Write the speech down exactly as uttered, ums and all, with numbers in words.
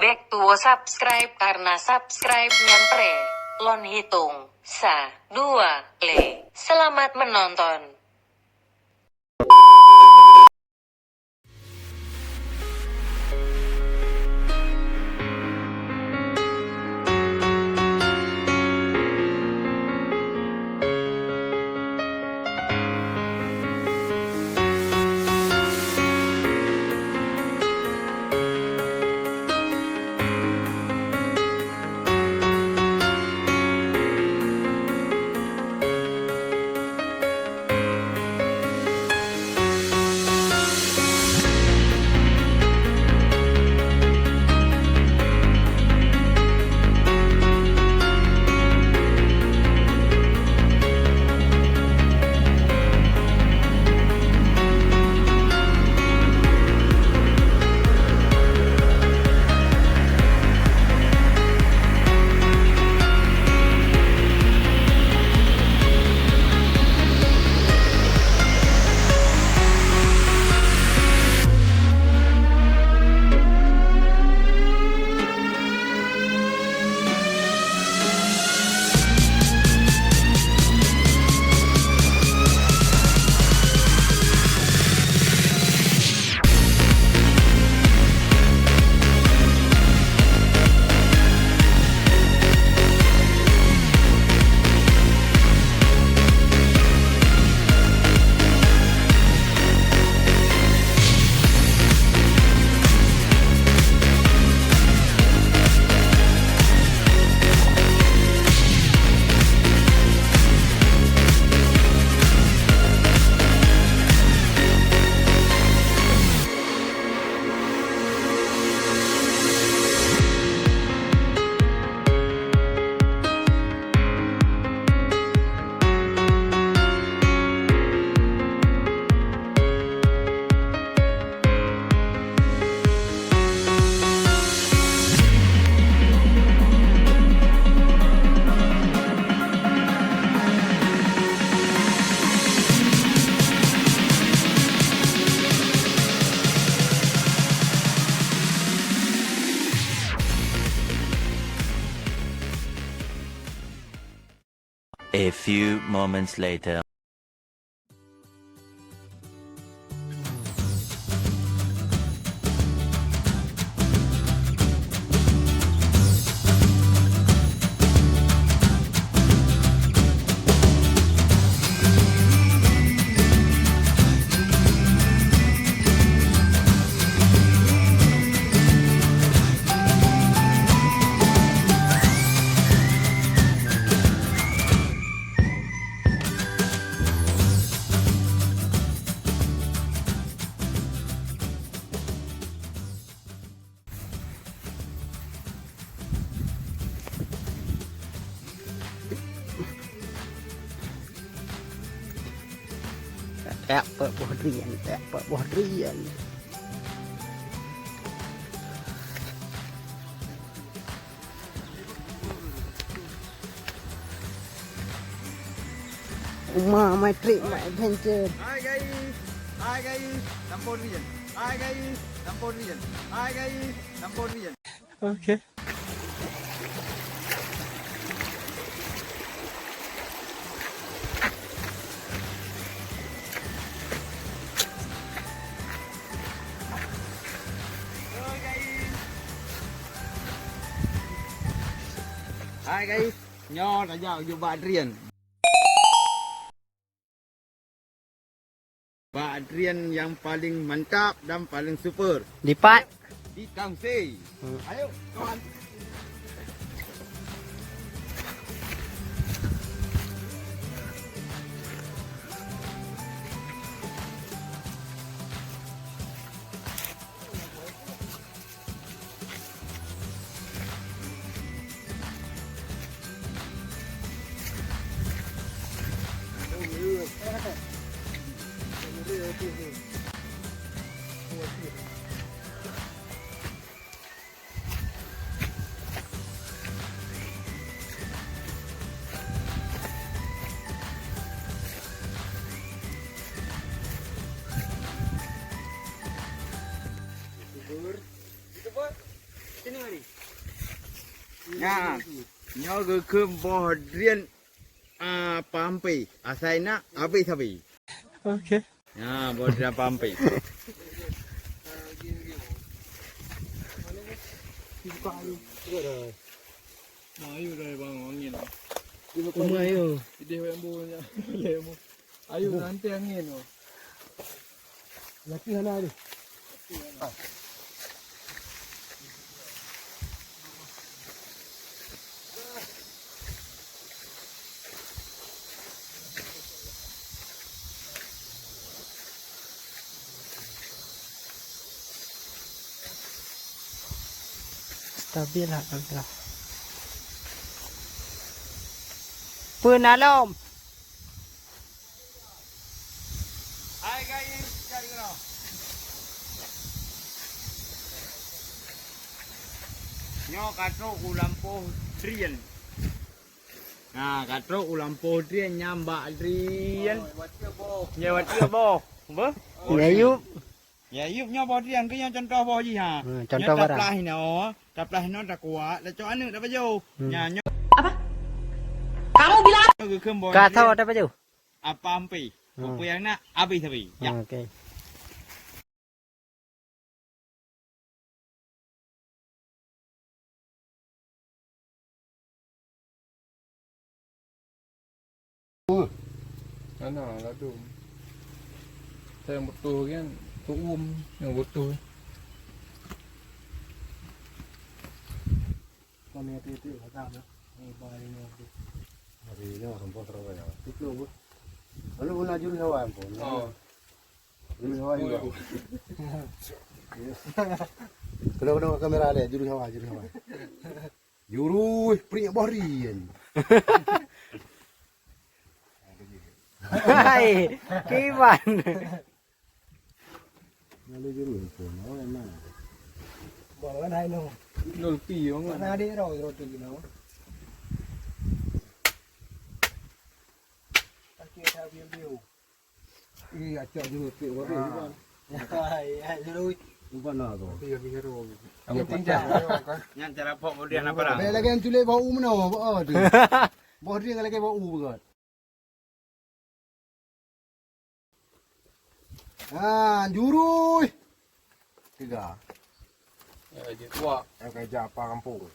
Bèk tuwoe subscribe, karena subscribe nyan pré. Lôn hitong, sa, dua, lé. Selamat menonton. A few moments later. Tak peuet boh drien, tak peuet boh drien. Uma Matrix, Matrix Adventure. Hai guys. Hai guys, lampôh drien. Hai guys, lampôh drien. Hai guys, lampôh drien. Oke. Hai guys, nyoe tajak ujoe bak drien. Bak drien nyang paling mantap dan paling super. Dipat? Di Kangse. Hmm. Ayo, kawan. YouTuber. YouTuber. Nah, nyoe geukheun boh drien, ah, pampé. Asai na, abéh sabe. Oke. Nah, boh drien pampé. Ayo dah bang angin. Umai yo. Ideh wembo nya. Ayo nanti angin tu. Laki hana ni. Stabil lah, stabil lah. Peue na lom? Hai guys, cari kena. Nyoe ka trok u lampôh drien. Nah, ka trok u lampôh drien nyang bak drien. Nyoe watèe boh. Beuh? Ya, yup. Ya, yup nyoe boh drien, keu nyoe contoh boh jih, ha. Hmm, contoh barang. Nyoe taplah inoe, taplah inoe takuak, tacok aneuk tapajoh. Hmm. Nya, nyoe. Apa? Kamu bilang apa? Nyoe geukheun boh drien. Ka tho tapajoh. Apa ampé? Hmm. Apa nyang na, abéh sabe. Ya. Hmm, oke. Ana ladôm. Saya butuh kan, tuum yang butuh. Kami itu itu kata apa? Ini baru ini. Hari ini orang pun terus ya. Itu bu. Lalu guna jurus hawa pun. Oh. Jurus hawa juga. Kalau kena kamera deh, jurus hawa, jurus hawa. Jurus prik boh drien. Hai, kiban. Lalu jurus pun, oh, emang. Bawa kan hai no. Lol pi, bang. Mana adik rau, rau tu gina. Pakai tak biu-biu. Ih, acok jurus pik, wah, ah. Iban. Ya, ya, jurus. Iban lah tu. Iya, iya, iya. Aku tinggal. Nyan cara pok boh drien apa dah? Baik lagi yang culik bau meno, bau tu. Boh drien lagi bau berat. Ha, jurus. Tiga. Ya, je tua. Yang kerja apa kampung?